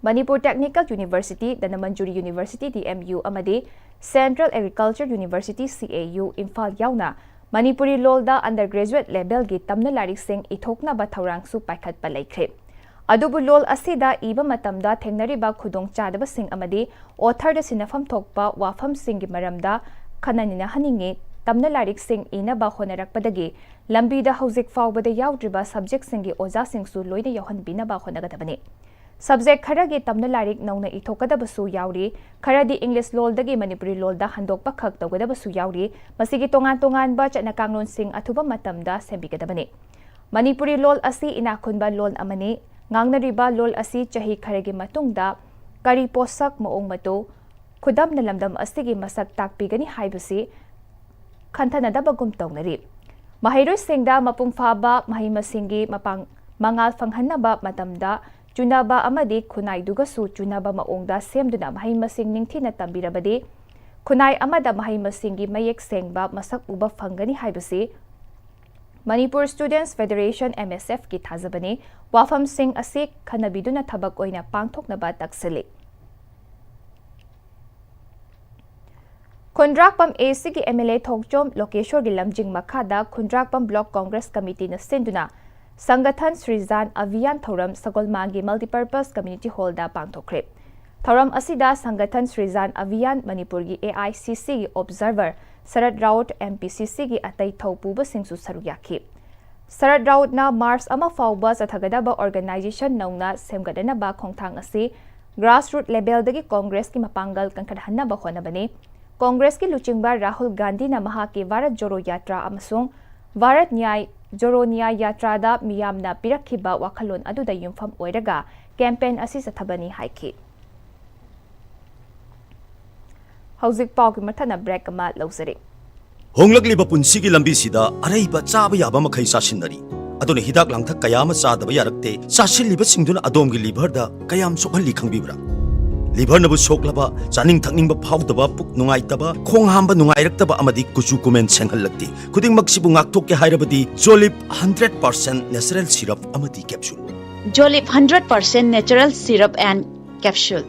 Manipur Technical University, Dhanamanjuri University, DMU, ꯑꯃꯗꯤ Central Agriculture University, CAU, Imphal ꯌꯥꯎꯅ ꯃꯅꯤꯄꯨꯔꯤ ꯂꯣꯜꯗ undergraduate levelꯒꯤ ꯇꯝꯅ ꯂꯥꯏꯔꯤꯛꯁꯤꯡ ꯏꯊꯣꯛꯅꯕ ꯊꯧꯔꯥꯡꯁꯨ ꯄꯥꯏꯈꯠꯄ ꯂꯩꯈ꯭ꯔꯦ꯫ ꯑꯗꯨꯕꯨ ꯂꯣꯜ ꯑꯁꯤꯗ ꯏꯕ ꯃꯇꯝꯗ ꯊꯦꯡꯅꯔꯤꯕ ꯈꯨꯗꯣꯡꯆꯥꯗꯕꯁꯤꯡ ꯑꯃꯗꯤ authorꯗ ꯁꯤꯟꯅꯐꯝ ꯊꯣꯛꯄ ꯋꯥꯐꯝꯁꯤꯡꯒꯤ ꯃꯔꯝꯗ ꯈꯟꯅ ꯅꯩꯅꯍꯟꯅꯤꯡꯏ꯫ ꯇꯝꯅ ꯂꯥꯏꯔꯤꯛꯁꯤꯡ ꯏꯅꯕ ꯍꯣꯠꯅꯔꯛꯄꯗꯒꯤ ꯂꯝꯕꯤꯗ ꯍꯧꯖꯤꯛ ꯐꯥꯎꯕꯗ ꯌꯥꯎꯗ꯭ꯔꯤꯕ subjectꯁꯤꯡꯒꯤ ꯑꯣꯖꯥꯁꯤꯡꯁꯨ ꯂꯣꯏꯅ ꯌꯥꯎꯍꯟꯕꯤꯅꯕ ꯍꯣꯠꯅꯒꯗꯕꯅꯤ꯫ Subject ꯈꯔꯒꯤ ꯇꯝꯅ ꯂꯥꯏꯔꯤꯛ ꯅꯧꯅ ꯏꯊꯣꯛꯀꯗꯕꯁꯨ ꯌꯥꯎꯔꯤ꯫ ꯈꯔꯗꯤ English ꯂꯣꯜꯗꯒꯤ ꯃꯅꯤꯄꯨꯔꯤ ꯂꯣꯜꯗ ꯍꯟꯗꯣꯛꯄ ꯈꯛ ꯇꯧꯒꯗꯕꯁꯨ ꯌꯥꯎꯔꯤ꯫ ꯃꯁꯤꯒꯤ ꯇꯣꯉꯥꯟ ꯇꯣꯉꯥꯟꯕ ꯆꯠꯅ ꯀꯥꯡꯂꯣꯟꯁꯤꯡ ꯑꯊꯨꯕ ꯃꯇꯝꯗ ꯁꯦꯝꯕꯤꯒꯗꯕꯅꯤ꯫ ꯃꯅꯤꯄꯨꯔꯤ ꯂꯣꯜ ꯑꯁꯤ ꯏꯅꯥꯛ ꯈꯨꯟꯕ ꯂꯣꯜ ꯑꯃꯅꯤ꯫ ꯉꯥꯡꯅꯔꯤꯕ ꯂꯣꯜ ꯑꯁꯤ ꯆꯍꯤ ꯈꯔꯒꯤ ꯃꯇꯨꯡꯗ ꯀꯔꯤ ꯄꯣꯠꯁꯛ, ꯃꯑꯣꯡ ꯃꯇꯧ, ꯈꯨꯗꯝꯅ ꯂꯝꯗꯝ ꯑꯁꯤꯒꯤ ꯃꯁꯛ ꯇꯥꯛꯄꯤꯒꯅꯤ ꯍꯥꯏꯕꯁꯤ ꯈꯟꯊꯅꯗꯕꯒꯨꯝ ꯇꯧꯅꯔꯤ꯫ ꯃꯍꯩꯔꯣꯏꯁꯤꯡꯗ ꯃꯄꯨꯡ ꯐꯥꯕ ꯃꯍꯩ ꯃꯁꯤꯡꯒꯤ ꯃꯄꯥꯡ-, ꯃꯉꯥꯜ ꯐꯪꯍꯟꯅꯕ ꯃꯇꯝꯗ ꯆꯨꯅꯕ ꯑꯃꯗꯤ ꯈꯨꯟꯅꯥꯏꯗꯨꯒꯁꯨ ꯆꯨꯅꯕ ꯃꯑꯣꯡꯗ ꯁꯦꯝꯗꯨꯅ ꯃꯍꯩ ꯃꯁꯤꯡ ꯅꯤꯡꯊꯤꯅ ꯇꯝꯕꯤꯔꯕꯗꯤ ꯈꯨꯟꯅꯥꯏ ꯑꯃꯗ ꯃꯍꯩ ꯃꯁꯤꯡꯒꯤ ꯃꯌꯦꯛ ꯁꯦꯡꯕ ꯃꯁꯛ ꯎꯕ ꯐꯪꯒꯅꯤ ꯍꯥꯏꯕꯁꯤ Manipur Students Federation, M S F ꯀꯤ ꯊꯥꯖꯕꯅꯤ꯫ ꯋꯥꯐꯝꯁꯤꯡ ꯑꯁꯤ ꯈꯟꯅꯕꯤꯗꯨꯅ ꯊꯕꯛ ꯑꯣꯏꯅ ꯄꯥꯡꯊꯣꯛꯅꯕ ꯇꯛꯁꯤꯜꯂꯤ꯫ ꯈꯨꯟꯗ꯭ꯔꯥꯛꯄꯝ A C ꯒꯤ M L A ꯊꯣꯡꯆꯣꯝ ꯂꯣꯀꯦꯁꯣꯔꯒꯤ ꯂꯝꯖꯤꯡ ꯃꯈꯥꯗ ꯈꯨꯟꯗ꯭ꯔꯥꯛꯄꯝ Block Congress Committee ꯅ ꯁꯤꯟꯗꯨꯅ ꯁꯪꯒꯊꯟ ꯁ꯭ꯔꯤꯖꯥꯟ ꯑꯚꯤꯌꯥꯟ ꯊꯧꯔꯝ ꯁꯒꯣꯜꯃꯥꯡꯒꯤ Multipurpose Community Hall ꯗ ꯄꯥꯡꯊꯣꯛꯈ꯭ꯔꯦ꯫ ꯊꯧꯔꯝ ꯑꯁꯤꯗ ꯁꯪꯒꯊꯟ ꯁ꯭ꯔꯤꯖꯥꯟ ꯑꯚꯤꯌꯥꯟ ꯃꯅꯤꯄꯨꯔꯒꯤ A I C C ꯒꯤ observer ꯁꯔꯠ ꯔꯥꯎꯠ, M P C C ꯒꯤ ꯑꯇꯩ ꯊꯧꯄꯨꯕꯁꯤꯡꯁꯨ ꯁꯔꯨꯛ ꯌꯥꯈꯤ꯫ ꯁꯔꯠ ꯔꯥꯎꯠꯅ March ꯑꯃ ꯐꯥꯎꯕ ꯆꯠꯊꯒꯗꯕ organization ꯅꯧꯅ ꯁꯦꯝꯒꯠꯅꯅꯕ ꯈꯣꯡꯊꯥꯡ ꯑꯁꯤ grassroot level ꯗꯒꯤ Congress ꯀꯤ ꯃꯄꯥꯡꯒꯜ ꯀꯟꯈꯠꯍꯟꯅꯕ ꯍꯣꯠꯅꯕꯅꯤ꯫ Congress ꯀꯤ ꯂꯨꯆꯤꯡꯕ ꯔꯥꯍꯨꯜ ꯒꯥꯟꯙꯤꯅ ꯃꯍꯥꯛꯀꯤ ꯚꯥꯔꯠ ꯖꯣꯔꯣ ꯌꯥꯇ꯭ꯔꯥ ꯑꯃꯁꯨꯡ ꯚꯥꯔꯠ ꯅ꯭ꯌꯥꯏ, ꯖꯣꯔꯣ ꯅ꯭ꯌꯥꯏ ꯌꯥꯇ꯭ꯔꯥꯗ ꯃꯤꯌꯥꯝꯅ ꯄꯤꯔꯛꯈꯤꯕ ꯋꯥꯈꯜꯂꯣꯟ ꯑꯗꯨꯗ ꯌꯨꯝꯐꯝ ꯑꯣꯏꯔꯒ campaign ꯑꯁꯤ ꯆꯠꯊꯕꯅꯤ ꯍꯥꯏꯈꯤ꯫ ꯍꯧꯖꯤꯛ ꯄꯥꯎꯒꯤ ꯃꯊꯪꯗ break ꯑꯃ ꯂꯧꯖꯔꯤ꯫ ꯍꯣꯡꯂꯛꯂꯤꯕ ꯄꯨꯟꯁꯤꯒꯤ ꯂꯝꯕꯤꯁꯤꯗ ꯑꯔꯩꯕ ꯆꯥꯕ ꯌꯥꯕ ꯃꯈꯩ ꯆꯥꯁꯤꯟꯅꯔꯤ꯫ ꯑꯗꯨꯅ ꯍꯤꯗꯥꯛ ꯂꯥꯡꯊꯛ ꯀꯌꯥ ꯑꯃ ꯆꯥꯗꯕ ꯌꯥꯔꯛꯇꯦ꯫ ꯆꯥꯁꯤꯜꯂꯤꯕꯁꯤꯡꯗꯨꯅ ꯑꯗꯣꯝꯒꯤ liver ꯗ ꯀꯌꯥꯝ ꯁꯣꯛꯍꯜꯂꯤ ꯈꯪꯕꯤꯕ꯭ꯔꯥ? Liver ꯅꯕꯨ ꯁꯣꯛꯂꯕ, ꯆꯥꯅꯤꯡ ꯊꯛꯅꯤꯡꯕ ꯐꯥꯎꯗꯕ, ꯄꯨꯛ ꯅꯨꯡꯉꯥꯏꯇꯕ, ꯈꯣꯡ ꯍꯥꯝꯕ ꯅꯨꯡꯉꯥꯏꯔꯛꯇꯕ ꯑꯃꯗꯤ ꯀꯨꯆꯨ ꯀꯨꯃꯦꯟ ꯁꯦꯡꯍꯜꯂꯛꯇꯦ꯫ ꯈꯨꯗꯤꯡꯃꯛꯁꯤꯕꯨ ꯉꯥꯛꯊꯣꯛꯀꯦ ꯍꯥꯏꯔꯕꯗꯤ Jolip hundred percent natural syrup ꯑꯃꯗꯤ capsule꯫ Jolip hundred percent natural syrup and capsule꯫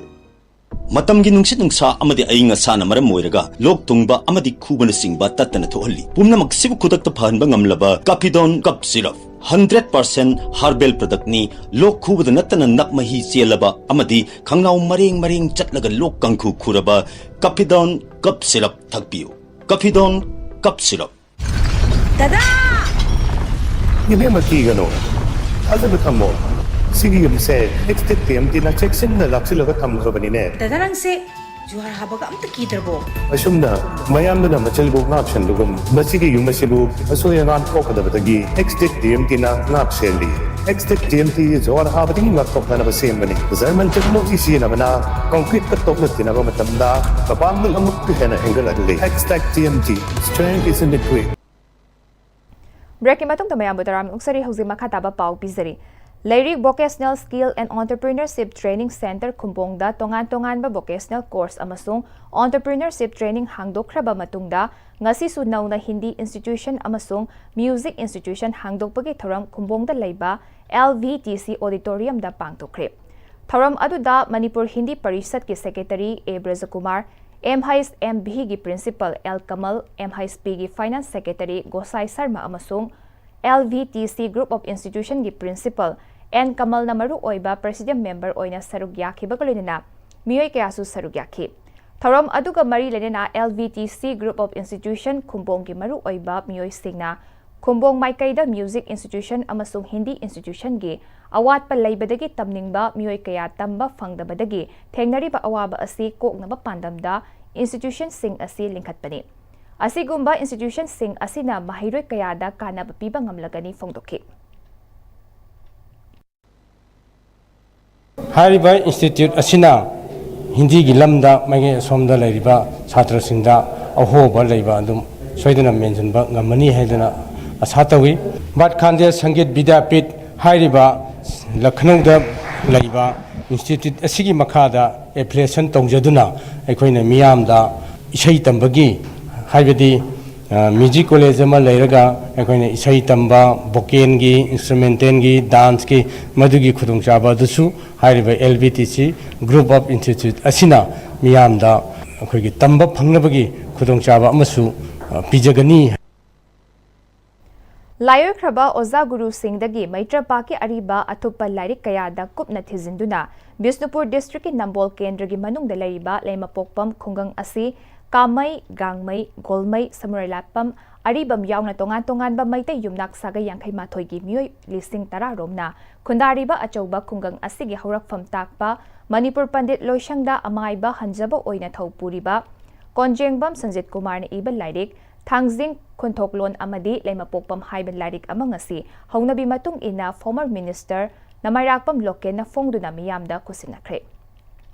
ꯃꯇꯝꯒꯤ ꯅꯨꯡꯁꯤꯠ ꯅꯨꯡꯁꯥ ꯑꯃꯗꯤ ꯑꯏꯪ ꯑꯁꯥꯅ ꯃꯔꯝ ꯑꯣꯏꯔꯒ ꯂꯣꯛ ꯊꯨꯡꯕ ꯑꯃꯗꯤ ꯈꯨꯕꯅꯆꯤꯡꯕ ꯇꯠꯇꯅ ꯊꯣꯛꯍꯜꯂꯤ꯫ ꯄꯨꯝꯅꯃꯛꯁꯤꯕꯨ ꯈꯨꯗꯛꯇ ꯐꯍꯟꯕ ꯉꯝꯂꯕ Capidon Cough Syrup hundred percent herbal product ꯅꯤ꯫ ꯂꯣꯛ ꯈꯨꯕꯗ ꯅꯠꯇꯅ ꯅꯞ ꯃꯍꯤ ꯆꯦꯜꯂꯕ ꯑꯃꯗꯤ ꯈꯪꯅꯥꯎ ꯃꯔꯦꯡ ꯃꯔꯦꯡ ꯆꯠꯂꯒ ꯂꯣꯛ ꯀꯥꯡꯈꯨ ꯈꯨꯔꯕ Capidon Cough Syrup ꯊꯛꯄꯤꯌꯨ꯫ Capidon Cough Syrup꯫ ꯗꯗꯥ! ꯏꯕꯦꯝꯃ, ꯀꯤꯒꯅꯨ꯫ ꯊꯥꯖꯕ ꯊꯝꯃꯣ꯫ ꯁꯤꯒꯤ ꯌꯨꯝꯁꯦ ꯑꯦꯛꯁꯇꯦꯛ ꯇꯤ ꯑꯦꯝ ꯇꯤꯅ ꯆꯦꯛꯁꯤꯟꯅ ꯂꯥꯛꯁꯤꯜꯂꯒ ꯊꯝꯈ꯭ꯔꯕꯅꯤꯅꯦ꯫ ꯗꯗꯥ, ꯅꯪꯁꯦ ꯖꯨꯍꯥꯔ ꯍꯥꯕꯒ ꯑꯝꯇ ꯀꯤꯗ꯭ꯔꯕꯣ? ꯑꯁꯨꯝꯅ ꯃꯌꯥꯝꯗꯨꯅ ꯃꯆꯤꯜꯕꯨ ꯉꯥꯛꯁꯟꯕꯒꯨꯝ, ꯃꯁꯤꯒꯤ ꯌꯨꯝ ꯑꯁꯤꯕꯨ ꯑꯁꯣꯏ ꯑꯉꯥꯝ ꯊꯣꯛꯀꯗꯕꯗꯒꯤ ꯑꯦꯛꯁꯇꯦꯛ ꯇꯤ ꯑꯦꯝ ꯇꯤꯅ ꯉꯥꯛ ꯁꯦꯜꯂꯤ꯫ ꯑꯦꯛꯁꯇꯦꯛ ꯇꯤ ꯑꯦꯝ ꯇꯤ ꯖꯨꯍꯥꯔ ꯍꯥꯕꯗꯒꯤ ꯉꯥꯛꯊꯣꯛꯅꯅꯕ ꯁꯦꯝꯕꯅꯤ꯫ ꯖꯔꯃꯟ ꯇꯦꯛꯅꯣꯂꯣꯖꯤ ꯁꯤꯖꯤꯟꯅꯕꯅ ꯀꯪꯀ꯭ꯔꯤꯠꯀ ꯇꯣꯛꯅ ꯇꯤꯟꯅꯕ ꯃꯇꯝꯗ ꯃꯄꯥꯡꯒꯜ ꯑꯃꯨꯛꯀ ꯍꯦꯟꯅ ꯍꯦꯟꯒꯠꯍꯜꯂꯤ꯫ Extech T M T, strength is in the grit. ꯕ꯭ꯔꯦꯛꯀꯤ ꯃꯇꯨꯡꯗ ꯃꯌꯥꯝꯕꯨ ꯇꯔꯥꯝꯅ ꯑꯣꯛꯆꯔꯤ꯫ ꯍꯧꯖꯤꯛ ꯃꯈꯥ ꯇꯥꯕ ꯄꯥꯎ ꯄꯤꯖꯔꯤ꯫ ꯂꯩꯔꯤꯛ Vocational Skill and Entrepreneurship Training Centre ꯈꯨꯝꯕꯣꯡꯗ ꯇꯣꯉꯥꯟ ꯇꯣꯉꯥꯟꯕ vocational course ꯑꯃꯁꯨꯡ entrepreneurship training ꯍꯥꯡꯗꯣꯛꯈ꯭ꯔꯕ ꯃꯇꯨꯡꯗ, ꯉꯁꯤꯁꯨ ꯅꯧꯅ ꯍꯤꯟꯗꯤ institution ꯑꯃꯁꯨꯡ music institution ꯍꯥꯡꯗꯣꯛꯄꯒꯤ ꯊꯧꯔꯝ ꯈꯨꯝꯕꯣꯡꯗ ꯂꯩꯕ L V T C auditoriumꯗ ꯄꯥꯡꯊꯣꯛꯈ꯭ꯔꯦ꯫ ꯊꯧꯔꯝ ꯑꯗꯨꯗ Manipur Hindi ꯄꯔꯤꯁꯠꯀꯤ secretary A ꯕ꯭ꯔꯖꯀꯨꯃꯥꯔ, M H M Bꯒꯤ principal L Kamal, M H Pꯒꯤ finance secretary Gosai Sharma ꯑꯃꯁꯨꯡ L V T C Group of Institutionꯒꯤ principal N ꯀꯃꯜꯅ ꯃꯔꯨ ꯑꯣꯏꯕ president member ꯑꯣꯏꯅ ꯁꯔꯨꯛ ꯌꯥꯈꯤꯕꯒ ꯂꯣꯏꯅꯅ ꯃꯤꯑꯣꯏ ꯀꯌꯥꯁꯨ ꯁꯔꯨꯛ ꯌꯥꯈꯤ꯫ ꯊꯧꯔꯝ ꯑꯗꯨꯒ ꯃꯔꯤ ꯂꯩꯅꯅ L V T C Group of Institution ꯈꯨꯝꯕꯣꯡꯒꯤ ꯃꯔꯨ ꯑꯣꯏꯕ ꯃꯤꯑꯣꯏꯁꯤꯡꯅ ꯈꯨꯝꯕꯣꯡ ꯃꯥꯏꯀꯩꯗ music institution ꯑꯃꯁꯨꯡ ꯍꯤꯟꯗꯤ institutionꯒꯤ ꯑꯋꯥꯠꯄ ꯂꯩꯕꯗꯒꯤ ꯇꯝꯅꯤꯡꯕ ꯃꯤꯑꯣꯏ ꯀꯌꯥ ꯇꯝꯕ ꯐꯪꯗꯕꯗꯒꯤ ꯊꯦꯡꯅꯔꯤꯕ ꯑꯋꯥꯕ ꯑꯁꯤ ꯀꯣꯛꯅꯕ ꯄꯥꯟꯗꯝꯗ institutionꯁꯤꯡ ꯑꯁꯤ ꯂꯤꯡꯈꯠꯄꯅꯤ꯫ ꯑꯁꯤꯒꯨꯝꯕ institutionꯁꯤꯡ ꯑꯁꯤꯅ ꯃꯍꯩꯔꯣꯏ ꯀꯌꯥꯗ ꯀꯥꯟꯅꯕ ꯄꯤꯕ ꯉꯝꯂꯒꯅꯤ ꯐꯣꯡꯗꯣꯛꯈꯤ꯫ ꯍꯥꯏꯔꯤꯕ institute ꯑꯁꯤꯅ ꯍꯤꯟꯗꯤꯒꯤ ꯂꯝꯗ ꯃꯥꯏꯀꯩ ꯑꯁꯣꯝꯗ ꯂꯩꯔꯤꯕ ꯁꯥꯇ꯭ꯔꯁꯤꯡꯗ ꯑꯍꯣꯕ ꯂꯩꯕ ꯑꯗꯨꯝ ꯁꯣꯏꯗꯅ ꯃꯦꯟꯁꯤꯟꯕ ꯉꯝꯃꯅꯤ ꯍꯥꯏꯗꯅ ꯑꯁꯥ ꯇꯧꯏ꯫ ꯚꯥꯠ ꯈꯥꯟꯗꯦ ꯁꯪꯒꯤꯠ ꯕꯤꯗ꯭ꯌꯥꯄꯤꯊ ꯍꯥꯏꯔꯤꯕ ꯂꯈꯅꯧꯗ ꯂꯩꯕ institute ꯑꯁꯤꯒꯤ ꯃꯈꯥꯗ affiliation ꯇꯧꯖꯗꯨꯅ ꯑꯩꯈꯣꯏꯅ ꯃꯤꯌꯥꯝꯗ ꯏꯁꯩ ꯇꯝꯕꯒꯤ, ꯍꯥꯏꯕꯗꯤ, ꯑ, music college ꯑꯃ ꯂꯩꯔꯒ ꯑꯩꯈꯣꯏꯅ ꯏꯁꯩ ꯇꯝꯕ, vocalꯒꯤ, instrumentalꯒꯤ, danceꯀꯤ, ꯃꯗꯨꯒꯤ ꯈꯨꯗꯣꯡꯆꯥꯕ ꯑꯗꯨꯁꯨ ꯍꯥꯏꯔꯤꯕ L V T C Group of Institute ꯑꯁꯤꯅ ꯃꯤꯌꯥꯝꯗ ꯑꯩꯈꯣꯏꯒꯤ ꯇꯝꯕ ꯐꯪꯅꯕꯒꯤ ꯈꯨꯗꯣꯡꯆꯥꯕ ꯑꯃꯁꯨ, ꯑ, ꯄꯤꯖꯒꯅꯤ꯫ ꯂꯥꯏꯑꯣꯏꯈ꯭ꯔꯕ ꯑꯣꯖꯥ ꯒꯨꯔꯨꯁꯤꯡꯗꯒꯤ ꯃꯩꯇ꯭ꯔꯄꯥꯛꯀꯤ ꯑꯔꯤꯕ ꯑꯊꯨꯞꯄ ꯂꯥꯏꯔꯤꯛ ꯀꯌꯥꯗ ꯀꯨꯞꯅ ꯊꯤꯖꯤꯟꯗꯨꯅ ꯕꯤꯁꯅꯨꯄꯨꯔ districtꯀꯤ ꯅꯝꯕꯣꯜ ꯀꯦꯟꯗ꯭ꯔꯒꯤ ꯃꯅꯨꯡꯗ ꯂꯩꯔꯤꯕ ꯂꯩꯃꯄꯣꯛꯄꯝ ꯈꯨꯡꯒꯪ ꯑꯁꯤ ꯀꯥꯃꯩ, ꯒꯥꯡꯃꯩ, ꯒꯣꯜꯃꯩ, ꯁꯃꯨꯔꯩꯂꯥꯠꯄꯝ, ꯑꯔꯤꯕꯝ ꯌꯥꯎꯅ ꯇꯣꯉꯥꯟ ꯇꯣꯉꯥꯟꯕ ꯃꯩꯇꯩ ꯌꯨꯝꯅꯥꯛ ꯁꯥꯒꯩ ꯌꯥꯡꯈꯩ ꯃꯥꯊꯣꯏꯒꯤ ꯃꯤꯑꯣꯏ ꯂꯤꯁꯤꯡ ꯇꯔꯥ ꯔꯣꯝꯅ ꯈꯨꯟꯗꯥꯔꯤꯕ ꯑꯆꯧꯕ ꯈꯨꯡꯒꯪ ꯑꯁꯤꯒꯤ ꯍꯧꯔꯛꯐꯝ ꯇꯥꯛꯄ ꯃꯅꯤꯄꯨꯔ ꯄꯟꯗꯤꯠ ꯂꯣꯏꯁꯪꯗ ꯑꯃꯥꯏꯕ ꯍꯟꯖꯕ ꯑꯣꯏꯅ ꯊꯧ ꯄꯨꯔꯤꯕ ꯀꯣꯟꯖꯦꯡꯕꯝ ꯁꯟꯖꯤꯠ ꯀꯨꯃꯥꯔꯅ ꯏꯕ ꯂꯥꯏꯔꯤꯛ ꯊꯥꯡꯖꯤꯡ ꯈꯨꯟꯊꯣꯛꯂꯣꯟ ꯑꯃꯗꯤ ꯂꯩꯃꯄꯣꯛꯄꯝ ꯍꯥꯏꯕ ꯂꯥꯏꯔꯤꯛ ꯑꯃ ꯉꯁꯤ ꯍꯧꯅꯕꯤ ꯃꯇꯨꯡ ꯏꯟꯅ former minister ꯅꯃꯥꯏꯔꯥꯛꯄꯝ ꯂꯣꯀꯦꯟꯅ ꯐꯣꯡꯗꯨꯅ ꯃꯤꯌꯥꯝꯗ ꯈꯨꯠꯁꯤꯟꯅꯈ꯭ꯔꯦ꯫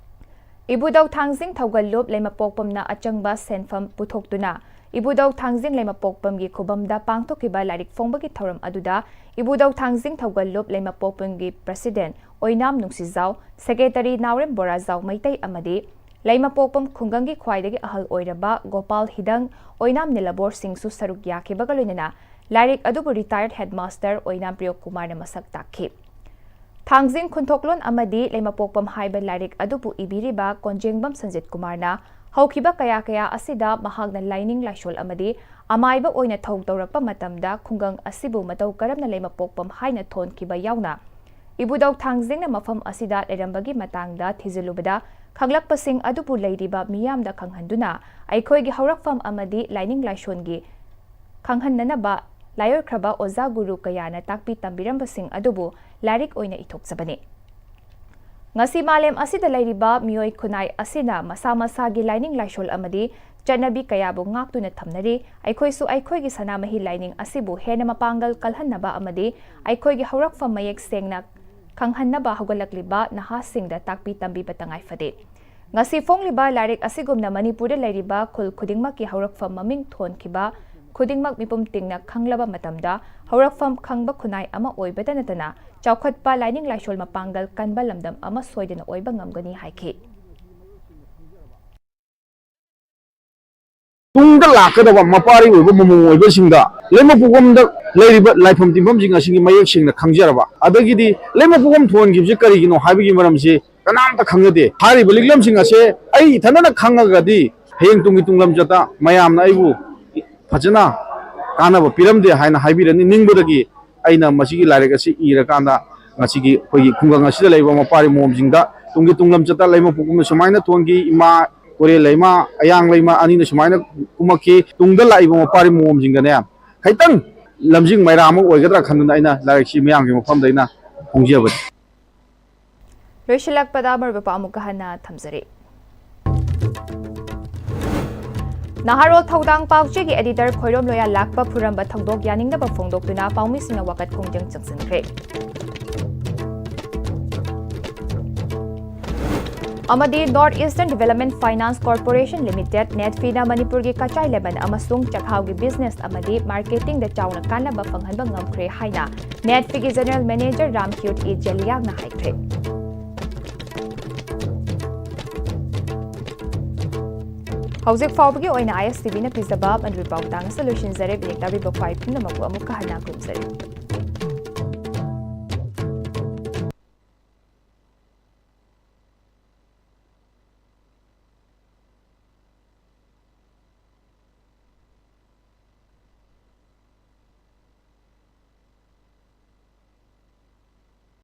ꯏꯕꯨꯙꯧ ꯊꯥꯡꯖꯤꯡ ꯊꯧꯒꯜꯂꯨꯞ ꯂꯩꯃꯄꯣꯛꯄꯝꯅ ꯑꯆꯪꯕ ꯁꯦꯟꯐꯝ ꯄꯨꯊꯣꯛꯇꯨꯅ ꯏꯕꯨꯙꯧ ꯊꯥꯡꯖꯤꯡ ꯂꯩꯃꯄꯣꯛꯄꯝꯒꯤ ꯈꯨꯕꯝꯗ ꯄꯥꯡꯊꯣꯛꯈꯤꯕ ꯂꯥꯏꯔꯤꯛ ꯐꯣꯡꯕꯒꯤ ꯊꯧꯔꯝ ꯑꯗꯨꯗ ꯏꯕꯨꯙꯧ ꯊꯥꯡꯖꯤꯡ ꯊꯧꯒꯜꯂꯨꯞ ꯂꯩꯃꯄꯣꯛꯄꯝꯒꯤ president ꯑꯣꯏꯅꯥꯝ ꯅꯨꯡꯁꯤꯖꯥꯎ, secretary ꯅꯥꯎꯔꯦꯝ ꯕꯣꯔꯥꯖꯥꯎ ꯃꯩꯇꯩ ꯑꯃꯗꯤ ꯂꯩꯃꯄꯣꯛꯄꯝ ꯈꯨꯡꯒꯪꯒꯤ ꯈ꯭ꯋꯥꯏꯗꯒꯤ ꯑꯍꯜ ꯑꯣꯏꯔꯕ ꯒꯣꯄꯥꯜ ꯍꯤꯗꯪ, ꯑꯣꯏꯅꯥꯝ ꯅꯤꯂꯕꯣꯔ ꯁꯤꯡꯁꯨ ꯁꯔꯨꯛ ꯌꯥꯈꯤꯕꯒ ꯂꯣꯏꯅꯅ ꯂꯥꯏꯔꯤꯛ ꯑꯗꯨꯕꯨ retired headmaster ꯑꯣꯏꯅꯥꯝ ꯄ꯭ꯔꯤꯌꯣ ꯀꯨꯃꯥꯔꯅ ꯃꯁꯛ ꯇꯥꯛꯈꯤ꯫ ꯊꯥꯡꯖꯤꯡ ꯈꯨꯟꯊꯣꯛꯂꯣꯟ ꯑꯃꯗꯤ ꯂꯩꯃꯄꯣꯛꯄꯝ ꯍꯥꯏꯕ ꯂꯥꯏꯔꯤꯛ ꯑꯗꯨꯕꯨ ꯏꯕꯤꯔꯤꯕ ꯀꯣꯟꯖꯦꯡꯕꯝ ꯁꯟꯖꯤꯠ ꯀꯨꯃꯥꯔꯅ ꯍꯧꯈꯤꯕ ꯀꯌꯥ ꯀꯌꯥ ꯑꯁꯤꯗ ꯃꯍꯥꯛꯅ ꯂꯥꯏꯅꯤꯡ ꯂꯥꯏꯁꯣꯜ ꯑꯃꯗꯤ ꯑꯃꯥꯏꯕ ꯑꯣꯏꯅ ꯊꯧ ꯇꯧꯔꯛꯄ ꯃꯇꯝꯗ ꯈꯨꯡꯒꯪ ꯑꯁꯤꯕꯨ ꯃꯇꯧ ꯀꯔꯝꯅ ꯂꯩꯃꯄꯣꯛꯄꯝ ꯍꯥꯏꯅ ꯊꯣꯟꯈꯤꯕ ꯌꯥꯎꯅ ꯏꯕꯨꯙꯧ ꯊꯥꯡꯖꯤꯡꯅ ꯃꯐꯝ ꯑꯁꯤꯗ ꯂꯩꯔꯝꯕꯒꯤ ꯃꯇꯥꯡꯗ ꯊꯤꯖꯤꯜꯂꯨꯕꯗ ꯈꯪꯂꯛꯄꯁꯤꯡ ꯑꯗꯨꯕꯨ ꯂꯩꯔꯤꯕ ꯃꯤꯌꯥꯝꯗ ꯈꯪꯍꯟꯗꯨꯅ ꯑꯩꯈꯣꯏꯒꯤ ꯍꯧꯔꯛꯐꯝ ꯑꯃꯗꯤ ꯂꯥꯏꯅꯤꯡ ꯂꯥꯏꯁꯣꯟꯒꯤ ꯈꯪꯍꯟꯅꯅꯕ ꯂꯥꯏꯑꯣꯏꯈ꯭ꯔꯕ ꯑꯣꯖꯥ ꯒꯨꯔꯨ ꯀꯌꯥꯅ ꯇꯥꯛꯄꯤ ꯇꯝꯕꯤꯔꯝꯕꯁꯤꯡ ꯑꯗꯨꯕꯨ ꯂꯥꯏꯔꯤꯛ ꯑꯣꯏꯅ ꯏꯊꯣꯛꯆꯕꯅꯤ꯫ ꯉꯁꯤ ꯃꯥꯂꯦꯝ ꯑꯁꯤꯗ ꯂꯩꯔꯤꯕ ꯃꯤꯑꯣꯏ ꯈꯨꯟꯅꯥꯏ ꯑꯁꯤꯅ ꯃꯁꯥ ꯃꯁꯥꯒꯤ ꯂꯥꯏꯅꯤꯡ ꯂꯥꯏꯁꯣꯜ ꯑꯃꯗꯤ ꯆꯠꯅꯕꯤ ꯀꯌꯥꯕꯨ ꯉꯥꯛꯇꯨꯅ ꯊꯝꯅꯔꯤ꯫ ꯑꯩꯈꯣꯏꯁꯨ ꯑꯩꯈꯣꯏꯒꯤ ꯁꯅꯥꯃꯍꯤ ꯂꯥꯏꯅꯤꯡ ꯑꯁꯤꯕꯨ ꯍꯦꯟꯅ ꯃꯄꯥꯡꯒꯜ ꯀꯜꯍꯟꯅꯕ ꯑꯃꯗꯤ ꯑꯩꯈꯣꯏꯒꯤ ꯍꯧꯔꯛꯐꯝ ꯃꯌꯦꯛ ꯁꯦꯡꯅ ꯈꯪꯍꯟꯅꯕ ꯍꯧꯒꯠꯂꯛꯂꯤꯕ ꯅꯍꯥꯁꯤꯡꯗ ꯇꯥꯛꯄꯤ ꯇꯝꯕꯤꯕ ꯇꯉꯥꯏ ꯐꯗꯦ꯫ ꯉꯁꯤ ꯐꯣꯡꯂꯤꯕ ꯂꯥꯏꯔꯤꯛ ꯑꯁꯤꯒꯨꯝꯅ ꯃꯅꯤꯄꯨꯔꯗ ꯂꯩꯔꯤꯕ ꯈꯨꯜ ꯈꯨꯗꯤꯡꯃꯛꯀꯤ ꯍꯧꯔꯛꯐꯝ ꯃꯃꯤꯡ ꯊꯣꯟꯈꯤꯕ ꯈꯨꯗꯤꯡꯃꯛ ꯃꯤꯄꯨꯝ ꯇꯤꯡꯅ ꯈꯪꯂꯕ ꯃꯇꯝꯗ ꯍꯧꯔꯛꯐꯝ ꯈꯪꯕ ꯈꯨꯟꯅꯥꯏ ꯑꯃ ꯑꯣꯏꯕꯇ ꯅꯠꯇꯅ ꯆꯥꯎꯈꯠꯄ ꯂꯥꯏꯅꯤꯡ ꯂꯥꯏꯁꯣꯜ ꯃꯄꯥꯡꯒꯜ ꯀꯟꯕ ꯂꯝꯗꯝ ꯑꯃ ꯁꯣꯏꯗꯅ ꯑꯣꯏꯕ ꯉꯝꯒꯅꯤ ꯍꯥꯏꯈꯤ꯫ ꯇꯨꯡꯗ ꯂꯥꯛꯀꯗꯕ ꯃꯄꯥꯔꯤ ꯑꯣꯏꯕ ꯃꯃꯣꯝ ꯑꯣꯏꯕꯁꯤꯡꯗ ꯂꯩꯃꯄꯣꯛꯐꯝꯗ ꯂꯩꯔꯤꯕ ꯂꯥꯏꯐꯝ ꯇꯤꯟꯐꯝꯁꯤꯡ ꯑꯁꯤꯒꯤ ꯃꯌꯦꯛ ꯁꯦꯡꯅ ꯈꯪꯖꯔꯕ, ꯑꯗꯒꯤꯗꯤ ꯂꯩꯃꯄꯣꯛꯐꯝ ꯊꯣꯟꯈꯤꯕꯁꯤ ꯀꯔꯤꯒꯤꯅꯣ ꯍꯥꯏꯕꯒꯤ ꯃꯔꯝꯁꯤ ꯀꯅꯥꯝꯇ ꯈꯪꯅꯗꯦ꯫ ꯍꯥꯏꯔꯤꯕ ꯂꯤꯛꯂꯝꯁꯤꯡ ꯑꯁꯦ ꯑꯩ ꯏꯊꯟꯗꯅ ꯈꯪꯉꯒꯗꯤ ꯍꯌꯦꯡ ꯇꯨꯡꯒꯤ ꯇꯨꯡꯂꯝꯆꯠꯇ ꯃꯌꯥꯝꯅ ꯑꯩꯕꯨ ꯐꯖꯅ ꯀꯥꯟꯅꯕ ꯄꯤꯔꯝꯗꯦ ꯍꯥꯏꯅ ꯍꯥꯏꯕꯤꯔꯅꯤ ꯅꯤꯡꯕꯗꯒꯤ꯫ ꯑꯩꯅ ꯃꯁꯤꯒꯤ ꯂꯥꯏꯔꯤꯛ ꯑꯁꯤ ꯏꯔꯀꯥꯟꯗ ꯉꯁꯤꯒꯤ ꯑꯩꯈꯣꯏꯒꯤ ꯈꯨꯡꯒꯪ ꯑꯁꯤꯗ ꯂꯩꯕ ꯃꯄꯥꯔꯤ ꯃꯣꯝꯁꯤꯡꯗ ꯇꯨꯡꯒꯤ ꯇꯨꯡꯂꯝꯆꯠꯇ ꯂꯩꯃꯄꯣꯛꯄꯅ ꯁꯨꯃꯥꯏꯅ ꯊꯣꯟꯈꯤ, ꯏꯃꯥ ꯀꯣꯔꯦꯜ ꯂꯩꯃ, ꯑꯌꯥꯡ ꯂꯩꯃ ꯑꯅꯤꯅ ꯁꯨꯃꯥꯏꯅ ꯀꯨꯝꯃꯛꯈꯤ꯫ ꯇꯨꯡꯗ ꯂꯥꯛꯏꯕ ꯃꯄꯥꯔꯤ ꯃꯣꯝꯁꯤꯡꯗꯅꯦ, ꯈꯤꯇꯪ ꯂꯝꯖꯤꯡ ꯃꯩꯔꯥ ꯑꯃ ꯑꯣꯏꯒꯗ꯭ꯔꯥ ꯈꯟꯗꯨꯅ ꯑꯩꯅ ꯂꯥꯏꯔꯤꯛꯁꯤ ꯃꯌꯥꯝꯒꯤ ꯃꯐꯝꯗ ꯑꯩꯅ ꯐꯣꯡꯖꯕꯅꯤ꯫ ꯂꯣꯏꯁꯤꯜꯂꯛꯄꯗ ꯃꯔꯨꯞ ꯃꯄꯥ ꯑꯃꯨꯛꯀ ꯍꯟꯅ ꯊꯝꯖꯔꯤ꯫ ꯅꯍꯥꯔꯣꯜ ꯊꯧꯗꯥꯡ ꯄꯥꯎꯆꯦꯒꯤ editor ꯈꯣꯏꯔꯣꯝ ꯂꯣꯌꯥ ꯂꯥꯛꯄ ꯐꯨꯔꯝꯕ ꯊꯧꯗꯣꯛ ꯌꯥꯅꯤꯡꯗꯕ ꯐꯣꯡꯗꯣꯛꯇꯨꯅ ꯄꯥꯎꯃꯤꯁꯤꯡꯅ ꯋꯥꯀꯠ ꯈꯣꯡꯖꯪ ꯆꯪꯁꯤꯟꯈ꯭ꯔꯦ꯫ ꯑꯃꯗꯤ North Eastern Development Finance Corporation Limited, NEDFIꯅ ꯃꯅꯤꯄꯨꯔꯒꯤ ꯀꯆꯥꯏ ꯂꯦꯃꯟ ꯑꯃꯁꯨꯡ ꯆꯥꯛꯍꯥꯎꯒꯤ business ꯑꯃꯗꯤ marketingꯗ ꯆꯥꯎꯅ ꯀꯥꯟꯅꯕ ꯐꯪꯍꯟꯕ ꯉꯝꯈ꯭ꯔꯦ ꯍꯥꯏꯅ NEDFIꯒꯤ General Manager ꯔꯥꯝꯀꯤꯌꯣꯠ ꯏ ꯖꯦꯂꯤꯌꯥꯡꯅ ꯍꯥꯏꯈ꯭ꯔꯦ꯫ ꯍꯧꯖꯤꯛ ꯐꯥꯎꯕꯒꯤ ꯑꯣꯏꯅ ISTVꯅ ꯄꯤꯖꯕ ꯃꯅꯤꯄꯨꯔꯤ ꯄꯥꯎ ꯃꯇꯥꯡ ꯑꯁꯤꯗ ꯂꯣꯏꯁꯤꯟꯖꯔꯦ꯫ ꯃꯤꯅꯤꯠ ꯇꯥꯕꯤꯕ ꯈ꯭ꯋꯥꯏ ꯄꯨꯝꯅꯃꯛꯄꯨ ꯑꯃꯨꯛꯀ ꯍꯟꯅ ꯈꯨꯔꯨꯝꯖꯔꯤ꯫